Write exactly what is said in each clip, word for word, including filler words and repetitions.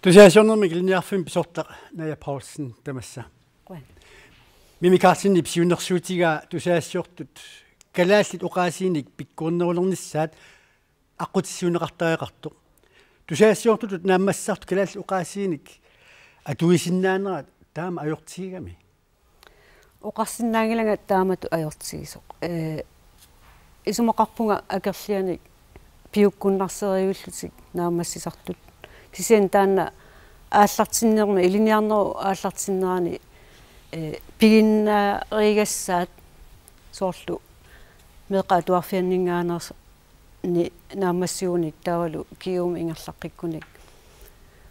Tusagassiornermik ilinniarfimmi pisortaq Naja Paulsen, tamassa. Qujan. Mimi Karlsenip siunnersuutigaa tusagassiortut kalaallit oqaasiinik pikkorinnerulernissaat aqqutissiuunneqartariaqartoq. Tusagassiortutut naammassisartut kalaallit oqaasiinik atuisinnaanerat taama ajortigigami? Oqarsinnaanngilanga taamatut ajortigisoq. Ee, isumaqarpunga akerlianik piukkunnarserivillutik naammassisartut. Kisianni taanna aallartinnermi, ilinniarnerup aallartinnerani, ee, piginnarigassaat, soorlu meeqqat atuarfianninngaanneersoq ni-, naammassigunik taavalu Kiumut ingerlaqqikkunik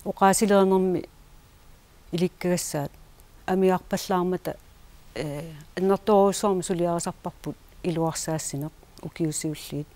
oqaasilerinermi ilikkagassaat amigarpallaarmata, ee, annertoorujussuarmik suliarisarparput iluarsaassineq ukiut siulliit.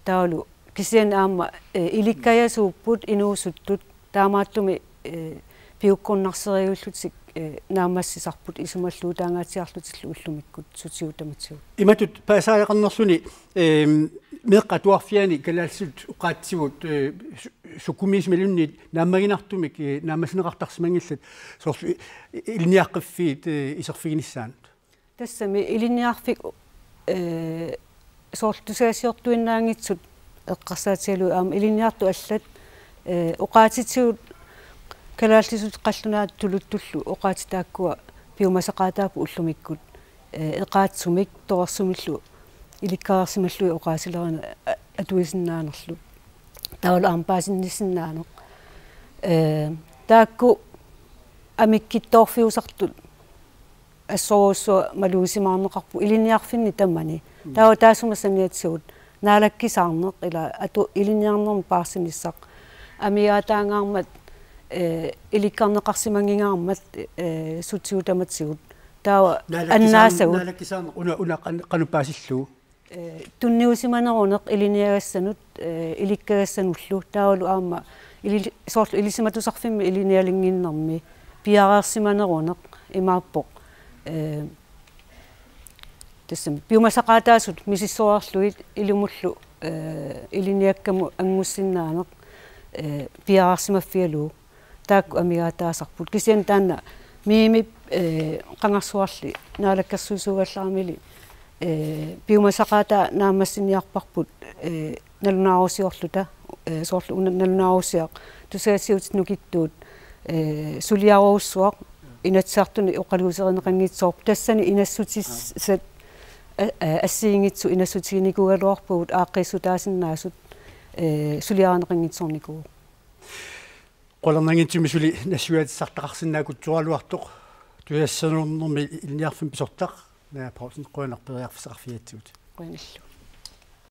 Taavalu kisianni aamma, ee, ilikkajasuupput inuusuttut, taamaattumik, ee, piukkunnarserivillutik, ee, naammassisarput isumalluutaangaatsiarlutillu ullumikkut sutigut tamatigut. Imatut paasisariaqarnerluni, eem, meeqqat atuarfianni kalaallisut oqaatsivut, ee, su-, sukumiisumilluunniit naammaginartumik, ee, naammassineqartarsimanngillat, soorlu i-, i-, ilinniaqqiffiit, ee, iserfiginissaannut. Tassami ilinniarfik, ee, soorlu tusagassiortuinnaanngitsut eqqarsaatigalugit aamma ilinniartut allat, ee, oqaatsitigut kalaallisut qallunaatut tuluttullu oqaatsit taakkua piumasaqaataapput ullumikkut, ee, eqaatsumik torersumillu ilikkareersimallugit oqaasilerineq a-, atuisinnaanerlu. Taavalu aamma paasinnissinnaaneq. Ee, taakku amikkittoorfiusartut assorujussuaq malugisimaaneqarput ilinniarfinni tamani. Mm. Taava taassuma saniatigut naalakkisaarneq ila atu-, ilinniarnermi paarsinissaq. Amigaataangaarmat, ee, ilikkarneqarsimanngingaarmat, ee, sutigut tamatigut. Taava naalakkisaar-, annaasagut. Naalakkisaarneq una, una qan-, qanoq paasillugu? Ee, tunniusimaneruneq ilinniagassanut, ee, ilikkagassanullu, taavalu aamma ili-, soorlu Ilisimatusarfimmi ilinnialinnginnermi piareersimaneruneq imaappoq. Ee, tassami piumasaqaataasut misissoreerlugit ilumullu, ee, ilinniakkamut anngussinnaaneq, ee, piareersimaffigalugu. Taakku amigaataasarput. Kisianni taanna Mimip, ee, qangarsuarli naalakkersuisuugallaramili, ee, piumasaqaataa naammassiniarparput, ee, nalunaarusiorluta, ee, soorlu una nalunaarusiaq tusagassiuutit nukittuut, ee, suliarujussuaq Inatsisartuni oqaluuserineqanngitsoorpoq, tassani inassutissat, a-, a-, assigiinngitsut inassutiginikuugaluarpagut aaqqiissutaasinnaasut, ee, suliarineqanngitsoornikuuvoq. Qularnanngitsumik suli nassuiaatissartaqarsinnaakutsuaraluartoq tusagassiornermi ilinniarfimmi pisortaq Naja Paulsen, qujanaq periarfissaqarfigigatsigut. Qujanarlu.